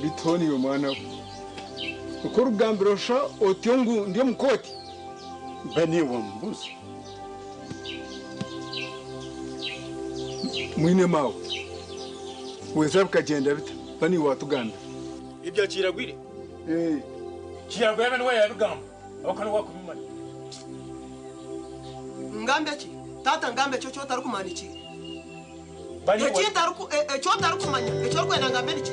Beitu hoona iwe mwana we, oku orikugambira oshusha otyo ngu ndi omu kooti? Mpa niiwe waamubuuza. Mwine maawe, weeza bikagyenda bita? Mpa niiwe waatugambira. Ebya Kiragwire? Kiragwire abe niwe yaabigamba ahabw'okuba niwe waakubimanya. Ngambe ki? Taata ngambe ki eki otarikumanya ni ki? Eki ntariku eki otarikumanya eki orikwenda ngambe ni ki?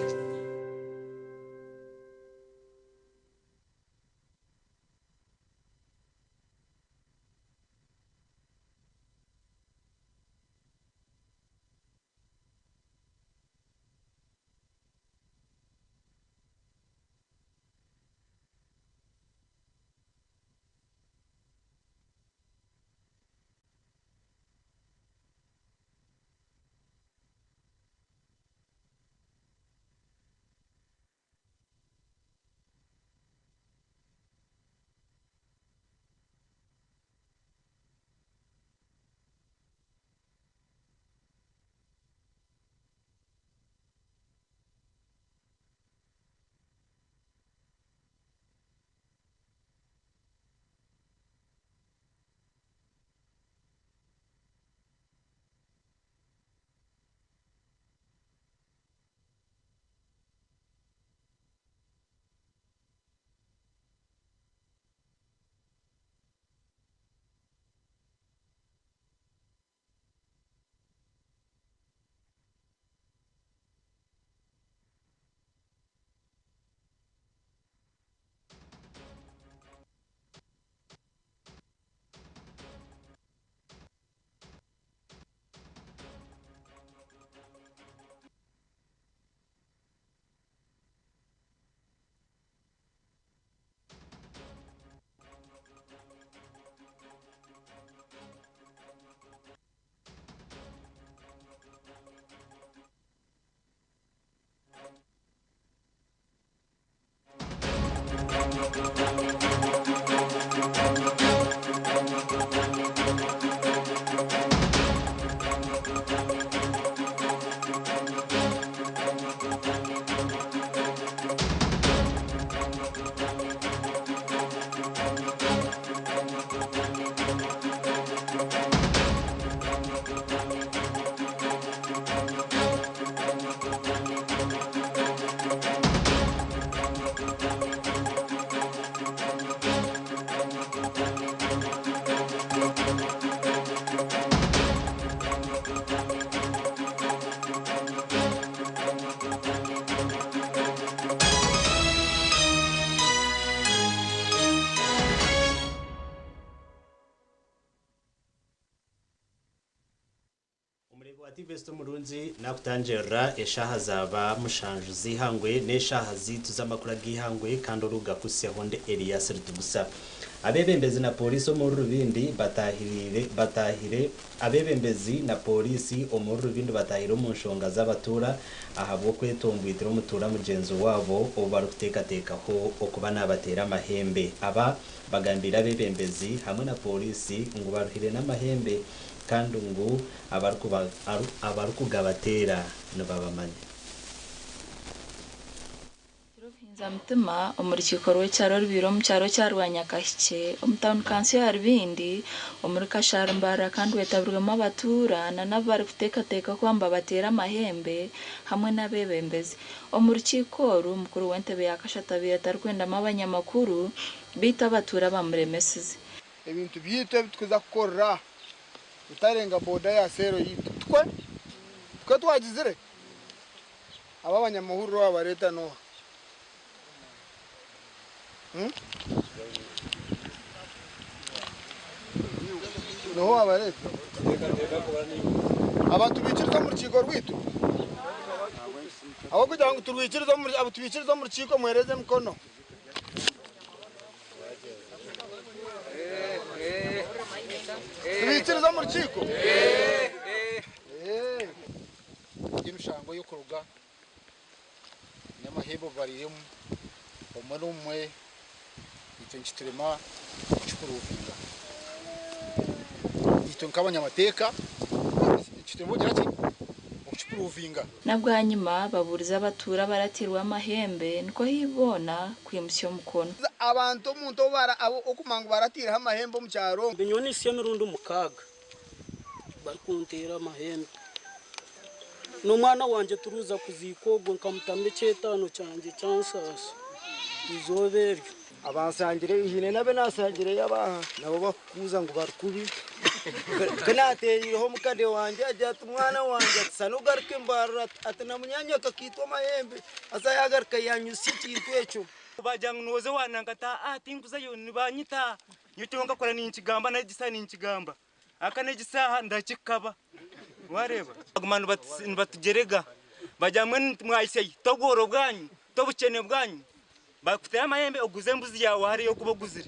Omureebi wa TV Esita Omurungi nakutangirira eshaaha zaaba mushanju z'eihangwe n'eshaaha zaitu z'amakuru ag'eihangwe kandi orikugakuhitsyaho ndi Elias Ritugusa. Abeebembezi na pooriisi omuri Rubindi batahiriire batahire Abeebembezi na pooriisi omuri Rubindi batahire omu nshonga z'abatuura ahabw'okwetombwitira omutuura mugyenzi waabo ou barikuteekateekaho okuba nabateera amahembe. Aba bagambiire abeebembezi hamwe na pooriisi ngu baruhire n'amahembe kandi ngu abarikugabateera nibabamanya. Kiro obuhinza mutima omu rukiiko rw'ekyaro orubaire omu kyaro kya Rwanyakahikye omu tauni kanso ya Rubindi omuri Kashari Mbarara kandi rwetabirwemu abatuura na n'abu barikuteekateeka kuba nibabateera amahembe hamwe n'abeebembezi. Omu rukiiko oru, mukuru w'entebe ya kashatu abaire atarikwendamu abanyamakuru beitu abatuura bamuremesize. Ebintu byaitu ebi turikuza kukorera aha bitarenga boda ya seero yaitu. Tikwo? Tikwo twagizire? Abo abanyamahurire owaabareeta n'oha? N'oha owaabareeta? Aba tubaikirize omu rukiiko rwaitu? Ahabw'okugira ngu turwikirize omu abo tubaikirize omu rukiiko muheereze emikono. Tubaikirize omu rukiiko? Emishango y'okuruga n'amahembe obubariiremu obumwe n'obumwe itwe nikiturema kukipuruvinga. Itwe nk'abanyamateeka nikiturema kugira ki? Okukipuruvinga. kukipuruvinga. Na bwanyima babuurize abatuura abarateirwe amahembe nikwo haihi boona kwimutsya omukono. Abantu omuntu ou bara okumanya ngu barateireho amahembe omu kyaro. Nyowe ninsya emirundi mukaaga barikunteera amahembe. N'omwana wangye turuza kuziika ogwo nkamutamu eky'etaano kyangye kyansaasa eizooba eryo. Abanshangireyo haine n'abu naashangireyo abaaha nabo bakukuuza ngu bari kubi. Ku naateereireho omukade wangye agira ati mwana wangye ati shana ogaruke mbarara ati na munyaanyoko akaitwa amahembe haza yaagaruka yaanyutsya ekintu ekyo. Baagira ngu nooza owa nanka nti aa tinkuzayo nibanyita. Nyowe kyonka nkakora ninkigamba n'egi saaha ninkigamba. Aka n'egi saaha ndakikaba. Waareeba? Baguma nibatugyerega. Bagira mbwenu mwahitsya hi? T'obworo bwanyu? T'obukyene bwanyu? Bakuteera amahembe oguze embuzi yaawe hariya okuba oguzire.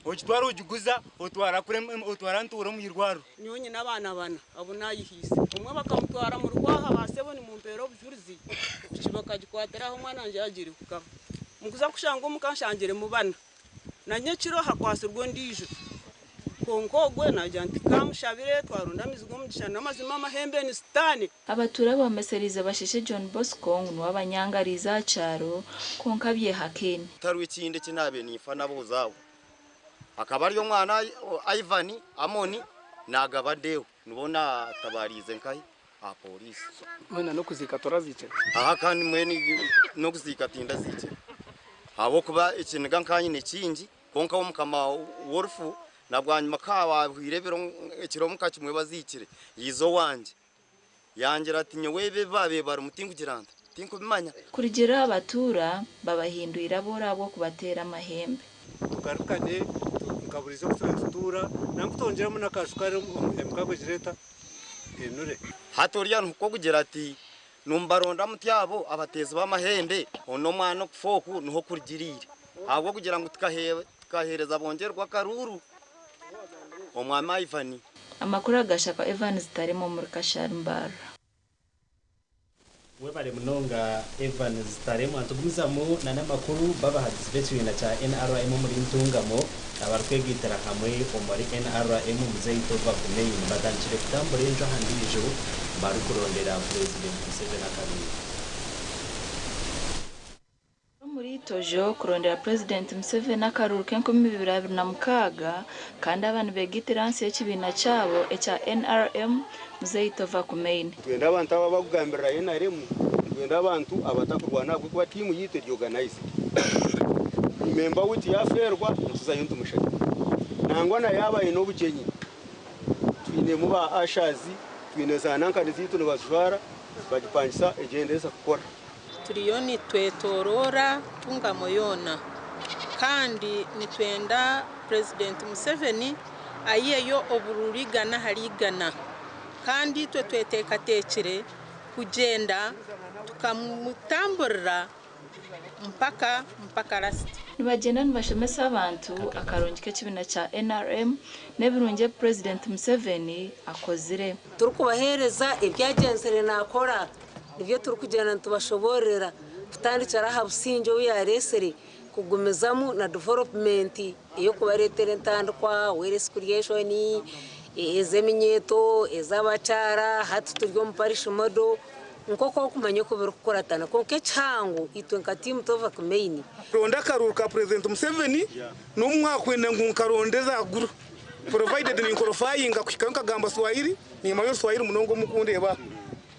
Ogitwara ogiguza otwara kuri otwara ntuura omu irwariro. Nyowe nyine abaana bana abu naayihiise. Omwe bakamutwara omu rwaha baasebo nimumpeera obujurizi, piki bakagikwatira aho omwana wangye yaagiire kukaba. Mukuza kushanga omuka nshangiremu bana. Na nyekiro hakwatsirwe ondiijo. Kwonka ogwe naagira nti kamushabire twaronda amaizi g'omugisha n'amazima amahembe ni sitaane. Abatuura bomesereize Basheshe John Bosco ngu niwe abanyangariize aha kyaro kwonka abyehakaine. Tihariho ekindi eki naabaire ninfa nabo abo. Akaba ari omwana Ivan Amoni naagaba Deo nibo naatabaariize nkahi aha pooriisi. Mwena n'okuziika toraziikire? Aha kandi mbwenu n'okuziika tindaziikire ahabw'okuba ekiniga nka nyine kingi kwonka we mukama w'orufu na bwanyima ku haahwaire ebiro ekiro nka kimwe baziikire yaija owangye yangira ati nyowe ebi ebi baabaire barimu tinkugira nta tinkubimanya. Kurugiirira aha batuura, babahindwire abooro ahabw'okubateera amahembe. Tugarukane nka buriijo oku tubaire nitutuura nangwa twongyeremu n'akaju kare emikago egire eta enure. Hati oriya nikwo kugira ati, Nimubaronda muti abo abateezi b'amahembe? Onu omwana okufa oku niho kurugiriire, ahabw'okugira ngu tukaheereza bongyerwa akaruuru. Omwami Ivan. Amakuru agashakwa Evans Taremwa omuri Kashari Mbarara. Webare munonga Evans Taremwa. Nitugumizamu na n'amakuru b'abahagizi b'ekibiina kya NRM omuri Ntungamo abarikwegaitira hamwe omuri NRM Muzeeyi Tova Kumeini batandikire kutambura enju aha ndiijo barikurondera Purezidenti Museveni akaruuru. Omuri Itojo kurondera Purezidenti Museveni akaruuru k'e 2026 kandi aba nibegaitira ahansi y'ekibiina kyabo ekya NRM Muzeeyi Tova Kumeini. Nitwenda abantu aba abakugambirira NRM, nitwenda abantu abatakurwana ahabw'okuba tiimu yaitu eri organized. Memba waitu yaafeerwa nituzayo nitumushagika. Nangwa na yaaba aine obugyenyi twinemu ba ushers, twine za nankani zaitu nibazijwara bagipangisa egyendeza kukora. Turiyo nitwetoroora Ntungamo yoona kandi nitwenda Purezidenti Museveni aiheyo oburuuru 100% kandi itwe tweteekateekire kugyenda tukamutamburira mpaka mpaka lasiti. Nibagyenda nibashomesa abantu akarungi k'ekibiina kya NRM n'ebirungi ebi Purezidenti Museveni akozire. Turikubaheereza ebyagyenzire naakora nibyo turikugyenda nitubashoboororera kutandikira aha busingye obu yaareetsire kugumizamu na development ey'okubareetera entandikwa, wealth creation, ez'eminyeeto, ez'abakyara, hati turi omu parish model nk'oku orikumanya oku birikukuratana kwonka ekihango itwe nka tiimu Tova Kumeini. Ronda akaruuru ka Purezidenti Museveni n'obu mwakwenda ngu nkaronde ezaguru provided ninqualifyinga kuhikayo nkagamba Swahili, nimanya Oruswahili munonga omu kundeeba aha.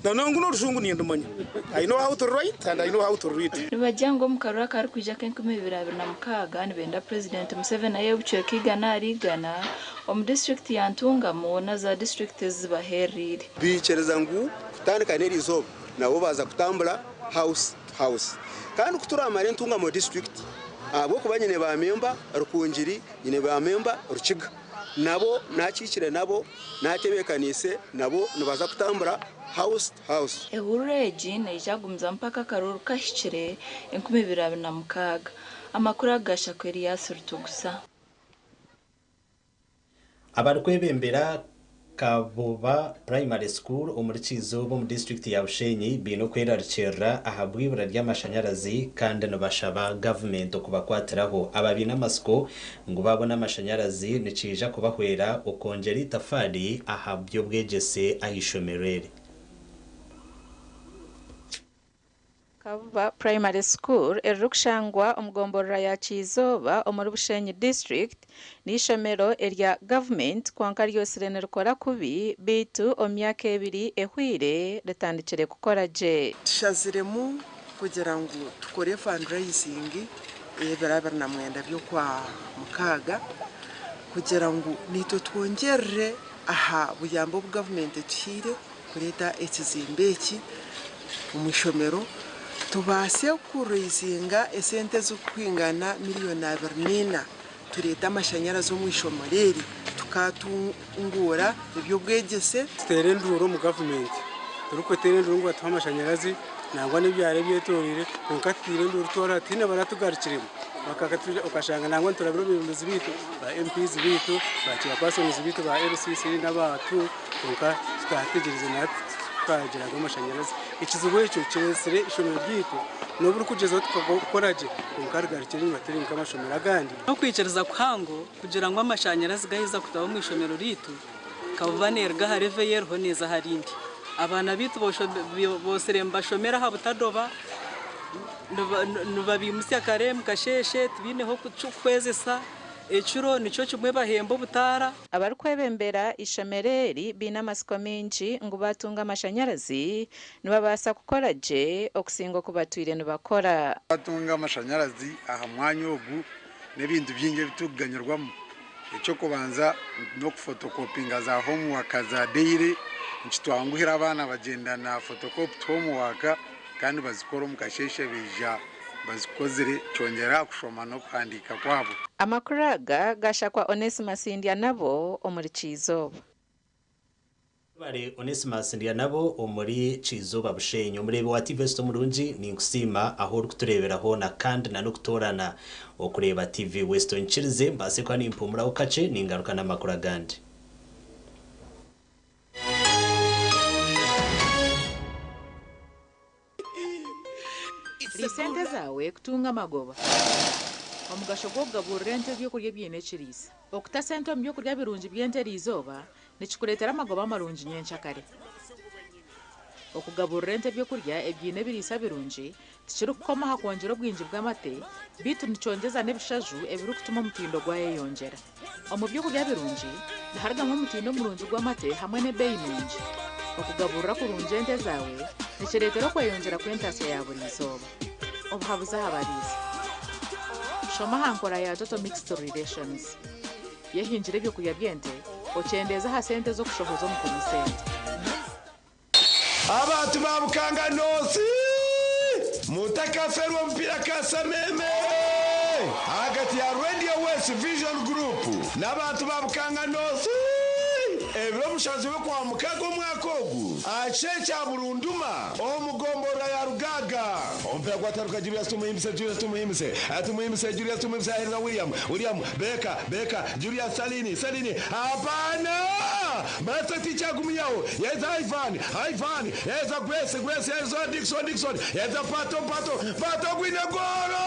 Nanongu n'Orujungu nindumanya. I know how to write and I know how to read. Nibagira ngu omu karuuru akarikwija ak'e 2026 nibenda Purezidenti Museveni ahe obucweka 100% omu disiturikiti ya Ntungamo na za disiturikiti ezibahereriire. Biikiriza ngu kutandika n'eri izooba nabo baaza kutambura house to house. Kandi ku turamara Entungamo district ahabw'okuba nyine ba memba Rukungiri, nyine ba memba Rukiga nabo nakiikire nabo natebeekaniise nabo nibaza kutambura house to house. Ehururu egi neija kugumizamu mpaka akaruuru kahikire 2026. Amakuru agashakwa Elias Rutugusa. Abarikwebembera Kabuba Primary School omuri Kyizooba omu disiturikiti ya Bushenyi baine okwerarikirira ahabw'eibura ry'amashanyarazi kandi nibashaba gavumenti okubakwatiraho. Aba baine amatsiko ngu baabona amashanyarazi nikiija kubahwera okwongyera itafaari aha by'obwegyese aha ishomero eri. Kabuba Primary School eririkushangwa omu gomborora ya Kyizooba omuri Bushenyi District n'eishomero erya gavumenti kwonka ryosire nirikora kubi beitu omu myaka ebiri ehweire ritandikire kukora gye. Tushaziremu kugira ngu tukore fundraising ey'ebiro 29 by'okwa mukaaga kugira ngu naitwe twongyerere aha buyambi obu gavumenti etuhaire kureeta ekizimbe eki omu ishomero tubaase kuraizinga esente ezirikwingana miriyoni 24 tureete amashanyarazi omu ishomero eri tukatunguura eby'obwegyese. Tuteera enduuru omu gavumenti turikuteera enduuru ngu batuhe amashanyarazi nangwa n'ebyaro ebyetoreire kwonka tutaire enduuru twona tihaine baratugarukiremu okashanga nangwa niturabira omu bebembezi baitu ba MPs baitu ba chairpersons baitu ba LCC n'abatu kwonka tutategyereize na hati tukagira ngu amashanyarazi. Ekizibu ekyo kireetsire eishomero ryaitu n'obu ririkugyezaho tukakora gye kwonka rigarukire enyima tiri nk'amashomero agandi. N'okwikiriza kuhango kugira ngu amashanyarazi gaheza kutaho omu ishomero ryaitu Kabuba neeruga aha level ei eriho neeza aha rindi. Abaana baitu boosire nibashomera aha butadoba, nibabiimutsya kare omu kasheeshe tibaineho ky'okuhwezesa, ekiro nikyo kimwe bahemba obutaara. Abarikwebembera eishomero eri baine amatsiko maingi ngu baatunga amashanyarazi nibabaasa kukora gye okusinga oku batwire nibakora. Twatunga amashanyarazi aha mwanya ogu n'ebintu bingi ebi turikuganyirwamu. Eky'okubanza n'okufotokopinga za homuwaka za daily nikitwanguhira abaana bagyenda na fotokopi homuwaka kandi bazikora omu kasheeshe baija bazikozire kyongyera aha kushoma n'okuhandiika kwabo. Amakuru aga gashakwa Onesmus Ndyanabo omuri Kyizooba. Webare Onesimus Ndyanabo omuri Kyizooba Bushenyi. Omureebi wa TV West omurungi ninkusiima ahu orikutureebera hoona kandi na n'okutoorana okureeba TV West. Onyikirize mbaase kuba nimpumuraho kakye ningaruka n'amakuru agandi. Riisa ente zaawe kutunga amagoba. Omugasho gw'okugaburira ente ebyokurya ebiine ekiriisa. Okuta sente omu byokurya birungi by'ente eriizooba nikikureetera amagoba marungi nyenkyakare. Okugaburira ente ebyokurya ebiine ebiriisa birungi tikirikukoma aha kwongyera obwingi bw'amate beitu nikyongyeza n'ebishaju ebirikutuma omutindo gwayeyongyera. Omu by'okurya birungi niharugamu omutindo murungi gw'amate hamwe n'ebeeyi nungi. Okugaburira kurungi ente zaawe nikireetera okweyongyera kw'entaasya ya buri izooba. Obuhabuzi aha bariisa. Shoma aha nkora ya Total Mixed Relations. Yehingire eby'okurya by'ente okyendeeze aha sente ez'okushohoza omu kumisa ente. Abantu ba Bukanga North mutakafeerwa omupiira kasameme ahagati ya Radio West Vision Group n'abantu ba Bukanga North ebiro mushanju by'Okwamukaaga omwaka ogu aha kishengye kya Burunduma omu gomborora ya Rugaaga. Omupiira gwataruka Julius Tumuhimbise Julius Tumuhimbise Tumuhimbise Julius Tumuhimbise aheereza William William Baker Baker Julius Salini Salini Apaana! Martha tikyagumiaho, yaija Ivan, Ivan, yaija Grace, Grace, yaija Dickson, Dickson, yaija Pato, Pato, Pato gwine goolo!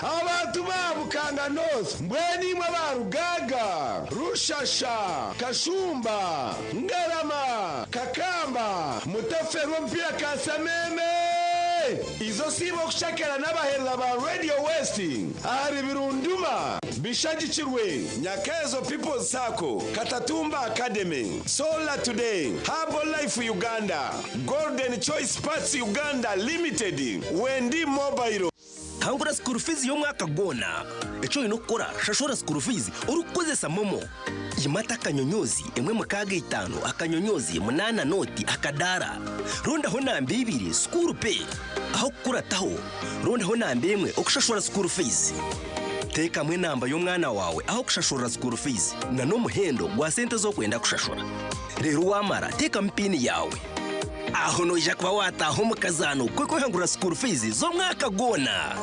Abantu ba Bukanga North, mbwenu imwe aba Rugaaga, Rushasha, Kashumba, Ngarama, Kakamba, mutafeerwa omupiira kasameme! Izo siima okushakera n'abaheereza ba Radio West ahari Birunduma bishagikirwe Nyakeezo People's Sacco, Katatumba Academy, Solar Today, Herbal Life Uganda, Golden Choice Parts Uganda Limited, Wendi Mobile. Hangura school fees y'omwaka gwona. Eki oine kukora, Shashura school fees orikukozesa MoMo. Yimata akanyonyoozi emwe mukaaga itaano akanyonyoozi munaana nooti akadaara. Rondaho namba ibiri school pay. Aho kukurataho, rondaho namba emwe okushashura school fees. Teekamu enamba y'omwana waawe aho kushashurira school fees na n'omuhendo gwa sente ezi orikwenda kushashura. Reero waamara teekamu piini yaawe. Aho noija kuba waataaha omu kazaano k'okwehangurira school fees z'omwaka gwona.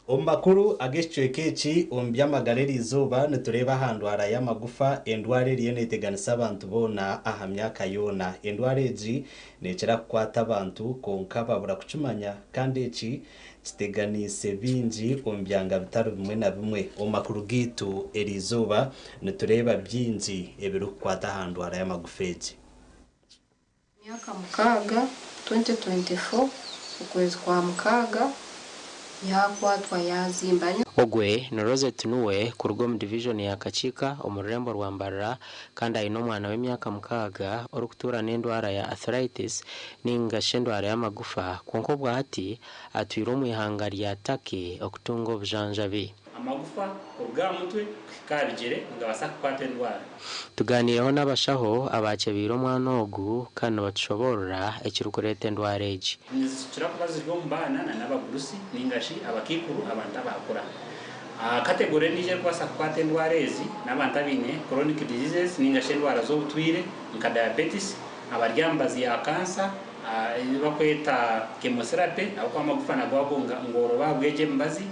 Omu makuru ag'ekicweka eki omu by'amagara eriizooba nitureeba aha ndwara y'amagufa, endwara eriyo neeteganisa abantu boona aha myaka yoona. Endwara egi neekira kukwata abantu kwonka babura kukimanya kandi eki kiteganiise baingi omu byanga bitari bimwe na bimwe. Omu makuru gaitu eriizooba nitureeba bingi ebirikukwata aha ndwara y'amagufa egi. Myaka 6, 2024, okwezi kwa 6, yaakwatwa yaazimba. Ogwe ni Rosette Nuwe kuruga omu divijoni ya Kakiika omu rurembo rwa Mbarara kandi aine omwana w'emyaka 6 orikutuura n'endwara ya arthritis ninga shi endwara y'amagufa kwonka obwahati atwire omu ihanga rya Turkey okutunga obujanjabi. Amagufa kuruga aha mutwe kuhika aha bigyere nigabaasa kukwatwa endwara. Tugaaniireho n'abashaho abaakyebeire omwana ogu kandi nibatushoboorora ekirikureeta endwara egi. Nizikira kuba ziri omu baana na n'abagurusi ninga shi abakaikuru abantu abaakura. Category endiijo erikubaasa kukwata endwara ezi n'abantu abaine chronic diseases ninga shi endwara z'obutwire nka diabetes, abari aha mibazi ya cancer ei barikweta chemotherapy ahabw'okuba amagufa nago ago ngooroba ahabw'egyo emibazi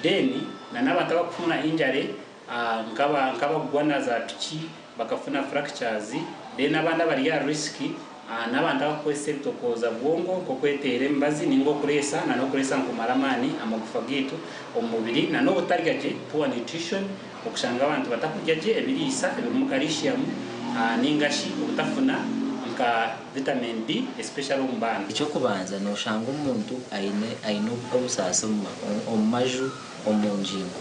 then na n'abantu abakufuna injury nk'abakugwa na za piki bakafuna fractures then abandi abari aha risk n'abantu abakukozesa ebitokooza bwongo nk'okweteera emibazi ninga okureesa na n'okureesa nikumara amaani amagufa gaitu omu mubiri na n'obutarya gye, poor nutrition, okushanga abantu batakurya gye ebiriisa ebirimu calcium ninga shi obutafuna nka vitamin D especially omu baana. Eky'okubanza nooshanga omuntu aine aine obusaasi omu maju, omu ngingo.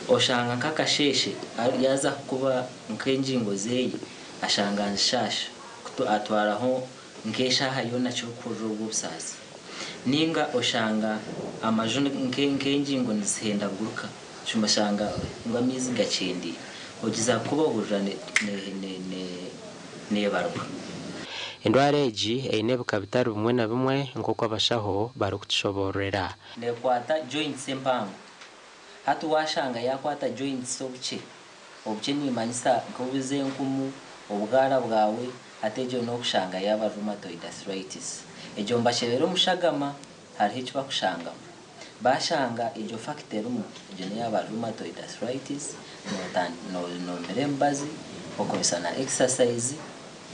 Oshanga nk'akasheeshe yaaza kukuba nk'engingo ze ashanga nizishaasha atwaraho nk'eshaaha yoona akirikuhurira obwo obusaasi. Nainga oshanga amaju nk'engingo nizihendaguruka oshanga ngu amaizi gakyendeire ogiza kukuba ohurira neebaruka. Endwara egi eine ebika bitari bimwe na bimwe nk'oku abashaho barikutushoboororera. Neekwata joints empango. Hati waashanga yaakwata joints obukye, obukye niimanyisa nk'obuza enkumu, obwara bwawe, hati egyo n'okushanga yaaba rheumatoid arthritis. Egyo nibakyebera omu shagama hariho eki bakushangamu. Baashanga egyo factor erimu, egyo n'eyaaba rheumatoid arthritis, noomira emibazi, okozesa na exercise,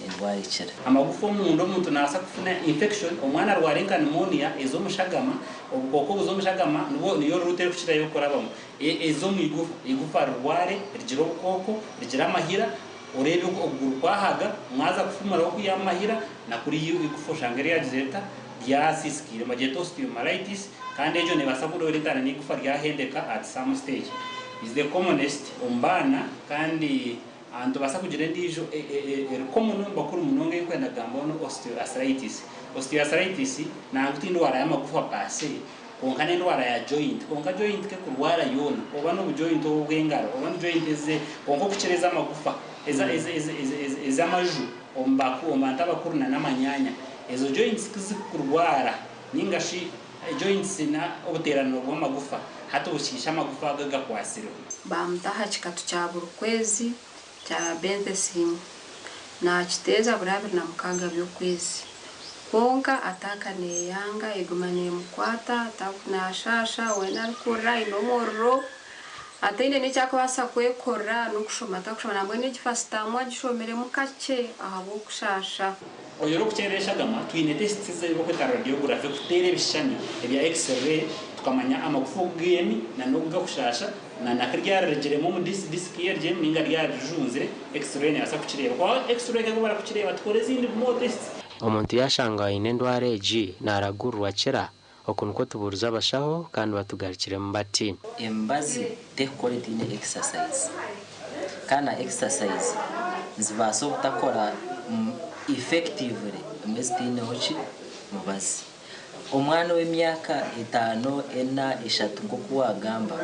endwara ekira. Amagufa omunda omuntu nabaasa kufuna infection, omwana arware nka pneumonia eza omu shagama, obukooko obuza omu shagama nibwo niyo route erikukirayo kurabamu eza omu igufa, igufa rirware rigire obukooko, rigire amahira, oreebe okuguru kwahaga, mwaza kufumuraho kwihamu amahira na kuriya igufa oshange ryagizire rita? Ryasiisikaire nibagyeta osteomyelitis kandi egyo nebaasa kureetana n'eigufa ryahendeka at some stage. Is the commonest omu baana kandi Nitubaasa kugira endiijo eri common omu bakuru munonga ei ndikwenda kugambaho ni osteoarthritis. Osteoarthritis nangwa ti ndwara y'amagufa per se kwonka n'endwara ya joint. Kwonka joint ku ekurwara yoona, oba n'obu joint obu obw'engaro, oba ni joint eze, kwonka okukira ez'amagufa, ez'amaju omu bantu abakuru na n'amanyaanya, ezo joints ku zirikurwara ninga shi joints na obuteeraniro bw'amagufa hati bushiisha amagufa ago agakwatsireho. Baamuta aha kikatu kya buri kwezi kya Benthesimu, naakiteeza buri 26 by'okwezi. Kwonka ataaka neeyanga, eguma neemukwata, naashaasha, weena arikurira aine omuriro, ataine n'eki arikubaasa kwekorera, n'okushoma atakushoma, nambwenu egi fasitamu agishomiremu kakye ahabw'okushaasha. Oyo orikukyerera eshagama, twine tests ezi barikweta radiography kuteera ebishushani ebya X-ray tukamanya amagufa oku geemi na n'oku gakushaasha na na kuryarigiremu omu disc, disc yerigiremu ninga ryarijunzire, X-ray nebaasa kukireeba. Kwonka X-ray ku barikukireeba tukora ezindi more tests. Omuntu yaashanga aine endwara egi naaragurirwa akira? Oku nikwo tubuurize abashaho kandi batugarukiremu bati. Emibazi tekukora etaine exercise kandi na exercise nizibaasa obutakora effectively emwe zitaineho ki mubazi. Omwana ow'emyaka etaano, ena, eshatu nk'oku waagamba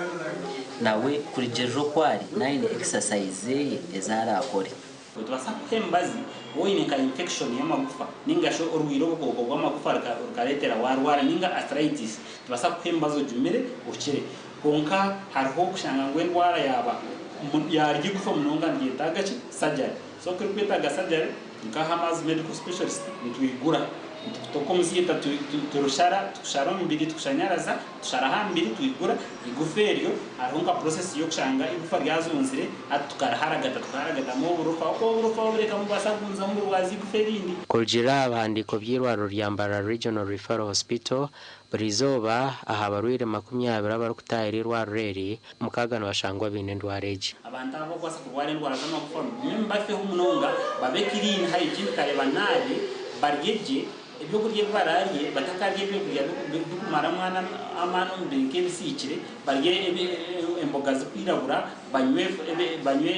nawe kurugiirira oku ari naaba aine exercise ye ezi araakore. Nitubaasa kukuha emibazi waaba oine nka infection y'amagufa ninga shi orwaire obukooko bw'amagufa rukareetera waarwara ninga arthritis, nitubaasa kukuha emibazi ogimire okire. Kwonka hariho okushanga ngu endwara yaaba yaarya igufa munonga niryetaaga ki? Surgery. So ku erikwetaaga surgery, nka Hamazi Medical Specialist nitwigura. Nitukutoka omu theatre turushara, tukushara omubiri, tukushanyaraza, tushara aha mubiri twigura igufa eryo, hariho nka process y'okushanga igufa ryazunzire hati tukariharagata, tukaharagatamu oburofa, oku oburofa wabureka nibubaasa kugunzamu burwaza igufa erindi. Kurugiirira aha bihandiiko by'eirwariro rya Mbarara Regional Referral Hospital, buri izooba aha barwaire 20 abarikutaahira eirwariro eri, mukaaga nibashangwa baine endwara egi. Abantu aba abarikubaasa kurwara endwara z'amagufa mugume mubafeho munonga, babe clean hygiene kareba naabi, barye gye, ebyokurya ebi baraarye batakarya ebyokurya birikumara amaani omu mubiri nk'ebisiikire, barye emboga zirikwiragura, banywe banywe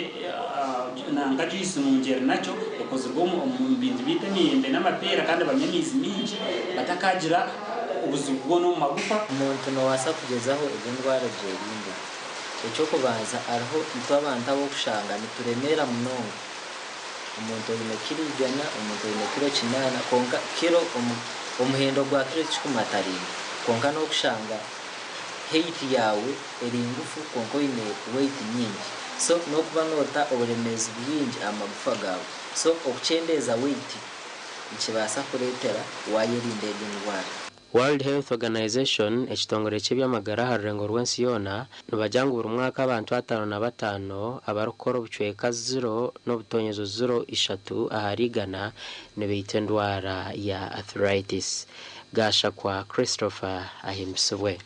nanka juice nungi eri nakyo ekozirwe omu bintu byaitu emiyembe n'amapeera kandi banywe amaizi maingi batakagira obuzibu bwona omu magufa. Omuntu noobaasa kugyezaho egyo ndwara ogyerinde. Eky'okubanza hariho itwe abantu ab'okushanga nituremeera munonga. Omuntu oine kiro 100, omuntu oine kiro 80 kwonka kiro omuhendo gwa kiro tikikumataringa. Kwonka n'okushanga height yaawe eri ngufu kwonka oine weight nyingi. So n'okuba noota oburemeezi bwingi aha magufa gaawe. So okukyendeeza weight nikibaasa kureetera waayerinda egyo ndwara. World Health Organization, ekitongore ky'eby'amagara aha rurengo rw'ensi yoona, nibagira ngu buri mwaka abantu 55 abarikukora obucweka ziro n'obutonyezo ziro ishatu ahari igana nibaitwa endwara ya arthritis. Gashakwa Christopher ahimbisibwe.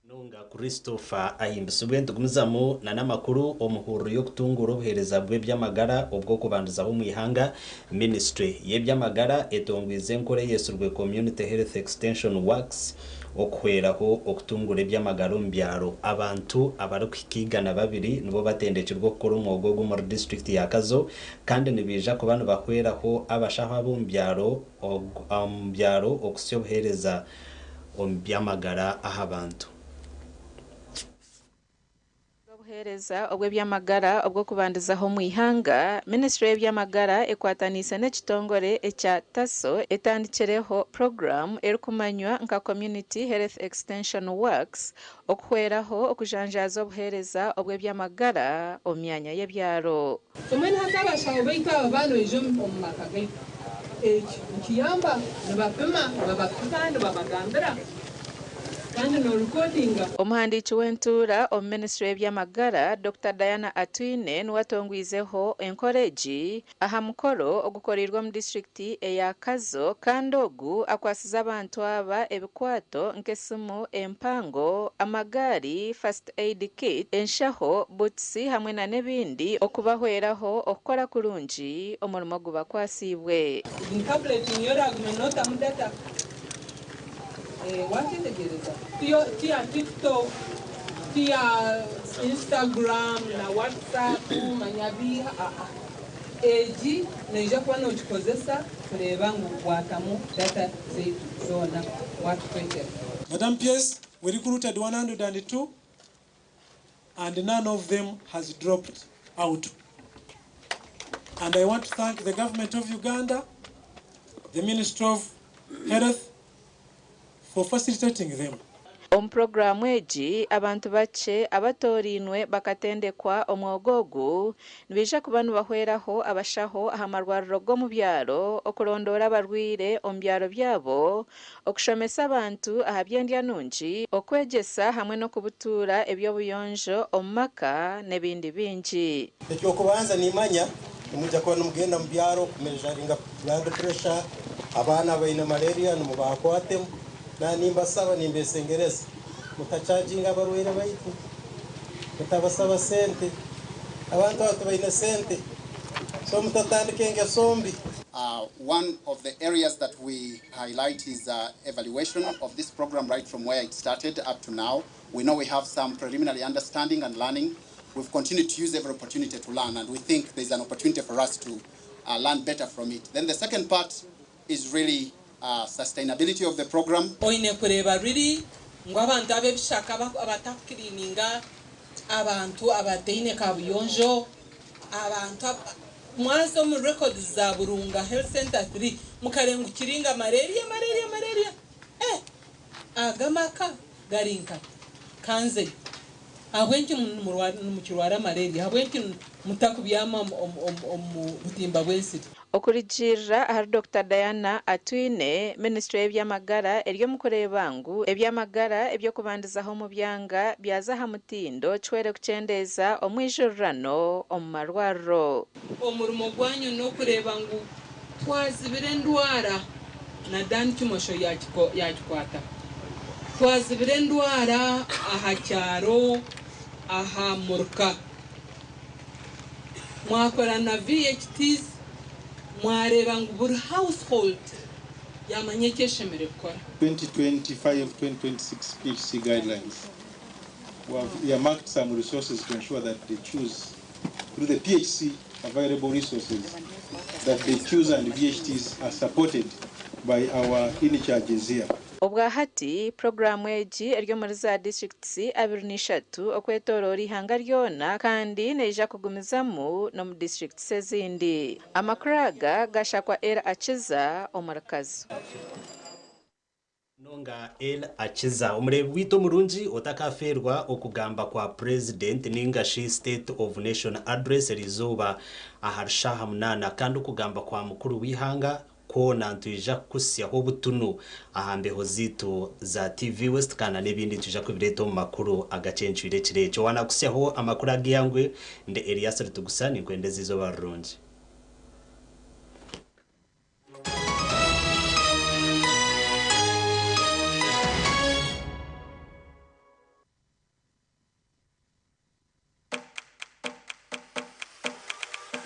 Nunga Christopher ahimbisibwe. Nitugumizamu na n'amakuru omuhururu y'okutunguura obuheereza bw'eby'amagara obw'okubandizaho omu ihanga. Ministry y'eby'amagara etongwize enkora eyetsirwe Community Health Extension Works okuhweraho okutunguura eby'amagara omu byaro. Abantu abarikuhika 200 nibo batendekirwe okukora omwoga ogu omuri disiturikiti ya Kazo kandi nibaija kuba nibahweraho abashaho ab'omu byaro omu byaro okuhitsya obuheereza omu by'amagara aha bantu. Obuheereza obw'eby'amagara obw'okubandizaho omu ihanga, Minisiture y'eby'amagara ekwataniise n'ekitongore ekya TASO etandikireho puroguraamu erikumanywa nka Community Health Extension Works okuhweraho okujanjaaza obuheereza obw'eby'amagara omu myanya y'ebyaro. Mbwenu hati abashaho baitu aba baana oija omu maka gaitu, eki nikiyamba nibapima, nibabapima nibabagambira kandi noorikodinga. Omuhandiiki w'entuura omu minisiture y'eby'amagara, Dokita Diana Atwine niwe atongwizeho enkora egi aha mukoro ogukoreirwe omu disiturikiti eya Kazo kandi ogu akwasize abantu aba ebikwato nk'esimu empango, amagaari, first aid kit, enshaho, butusi hamwe na n'ebindi okubahweraho okukora kurungi omurimo ogubakwasiibwe. Egi tablet niyo oragume notamu data Wakyetegyereza? Ti ya TikTok, ti ya Instagram na WhatsApp manya biiha aa. Egi noija kuba nogikozesa kureeba ngu watamu data zaitu zoona watukwetera. Madam PS, we recruited 102 and none of them has dropped out. And I want to thank the government of Uganda, the Ministry of Health, for facilitating them. Omu puroguraamu egi, abantu bakye abatoorainwe bakatendekwa omwoga ogu nibaija kuba nibahweraho abashaho aha marwariro g'omu byaro okurondoora abarwaire omu byaro byabo, okushomesa abantu aha by'endya nungi, okwegyesa hamwe n'okubutuura eby'obuyonjo omu maka n'ebindi bingi. Eky'okubanza nimanya nimwija kuba nimugenda mu byaro kumejaringa blood pressure, abaana abaine malaria nimubakwatemu. Na nimbasaba nimbesengereza mutachaginga abarwaire baitu, mutabasaba sente, abantu aba tibaine sente, so mutatandika engeso mbi. One of the areas that we highlight is evaluation of this program right from where it started up to now. We know we have some preliminary understanding and learning. We've continued to use every opportunity to learn, and we think there's an opportunity for us to learn better from it. Then the second part is really sustainability of the program. Oine kureeba riri ngu abantu ab'ebishaka abatakukiriininga, abantu abataine kabuyonjo, abantu mwaza omu records za Burunga Health Center 3 mukareeba ngu kiringa malaria, malaria, malaria. Eh, aga maka gari nka kanzeyo. Ahabw'enki mukirwara malaria? Ahabw'enki mutakubyama omu butimba bw'ensiri? Okurugiirira ahari Dokita Diana Atwine, minisiture y'eby'amagara eri omu kureeba ngu eby'amagara eby'okubandizaho omu byanga byaza aha mutindo kihwere kukyendeeza omwijurirano omu marwariro. Omurimo gwanyu n'okureeba ngu twazibira endwara na Dan Kimosho yakikwataho. Twazibira endwara aha kyaro, aha muruka. Mwakora na VHTs, mwareeba ngu buri household yamanya eki eshemereire kukora. 2025-2026 PHC guidelines. We have earmarked some resources to ensure that they choose, through the PHC available resources, that they choose and VHTs are supported by our in charges here. Obwahati, puroguraamu egi eri omuri za disiturikiti 23 okwetoroora eihanga ryona kandi neija kugumizamu n'omu disiturikiti ezindi. Amakuru aga gashakwa El Akiza omuri Kazo. Nonga El Akiza omureebi waitu omurungi otakafeerwa okugamba kwa president ninga shi state of nation address eriizooba aha shaaha 8 kandi okugamba kwa mukuru w'eihanga kwona nitwija kukusyaho obutunu aha mbeho zaitu za TV West kandi n'ebindi nitwija kubireeta omu makuru agakyencwire ekiro ekyo. Wanakusyaho amakuru ag'eihangwe ndi Elias Ritugusa ninkwendeza eizooba rirungi.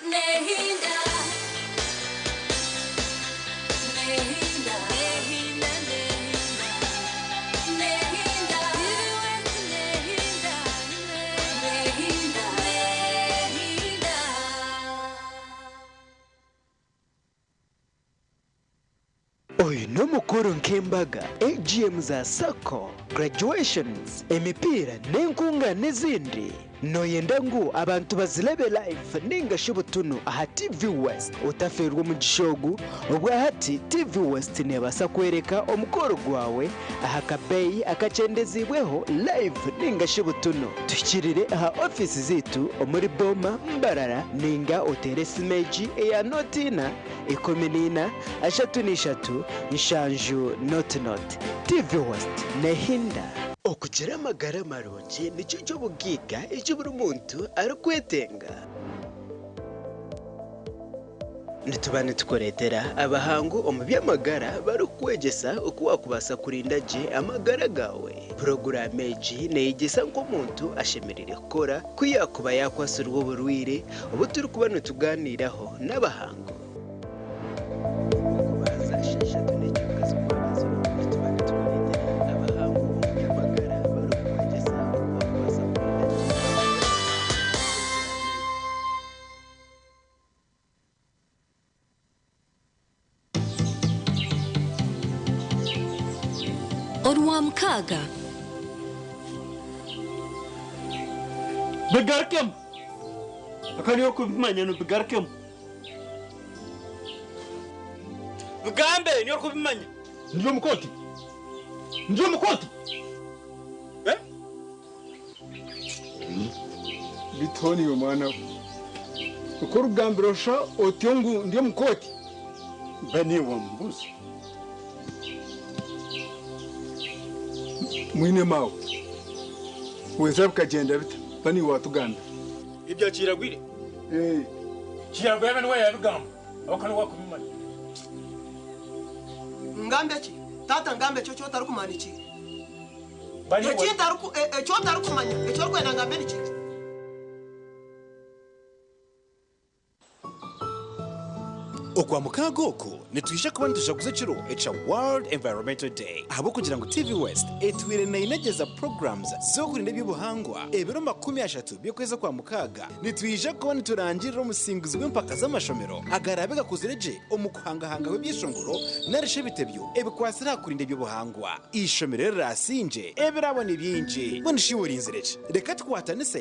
Nehinda, nehinda, nehinda, nehinda, nehinda, nehinda, nehinda. Oyu n'omukoro nk'embaga, AGM za SACCO, graduations, emipiira n'enkungaana ezindi. Nooyenda ngu abantu bazirebe live ninga shi butunu aha TV West? Otafeerwa omugisha ogu, obwahati TV West neebaasa kworeka omukoro gwawe aha kabeeyi akakyendeziibweho live ninga shi butunu. Tuhikirire aha ofiisi zaitu omuri Boma, Mbarara ninga oteere esimu egi eya 04 14 33 70 00. TV West nehinda. Okugira amagara marungi nikyo ky'obugaiga eki buri muntu arikwetenga. Nituba nitukureetera abahangu omu by'amagara barikukwegyesa oku waakubaasa kurinda gye amagara gaawe. Puroguraamu egi neeyegyesa nk'omuntu ashemereire kukora ku yaakuba yaakwatsirwe oburwaire obu turikuba nitugaaniiraho n'abahangu. Orwamukaaga. Bigarukemu akari okubimanya nibigarukemu bigambe niyo orikubimanya. Ndi omukoti, ndi omukoti. Bitoniwe mwana we, uko orikugambira osha otyo ngu ndi omukoti mba niiwe wamubuuza. Mwine maawe weza bikagyenda bita mba niiwe watugambira. Ibyo kiragwire kiragwire niwe yabigamba abaka niwe wakubimanya. Ngambe ki tata, ngambe ekyo kyotarikumanya ki? Ekyo otarikumanya ekyo orikwenda ngambe niki? Okwa mukaaga oku nitwija kuba nitujaguza ekiro ekya World Environmental Day ahabw'okugira ngu TV West etwire neinegyeza programs z'okurinda eby'obuhangwa ebiro 30 by'okwezi okwa mukaaga nitwija kuba niturangirira omusinguzi w'empaka z'amashomero agaraabe gakuzire gye omu kuhangahangaho ebyeshongoro narishi ebitebyo ebikwatsire aha kurinda eby'obuhangwa. Eishomero erirasingye ebirabo ni bingi. Mbwenu shi iwe orinzire ki? Reka tukwatanise.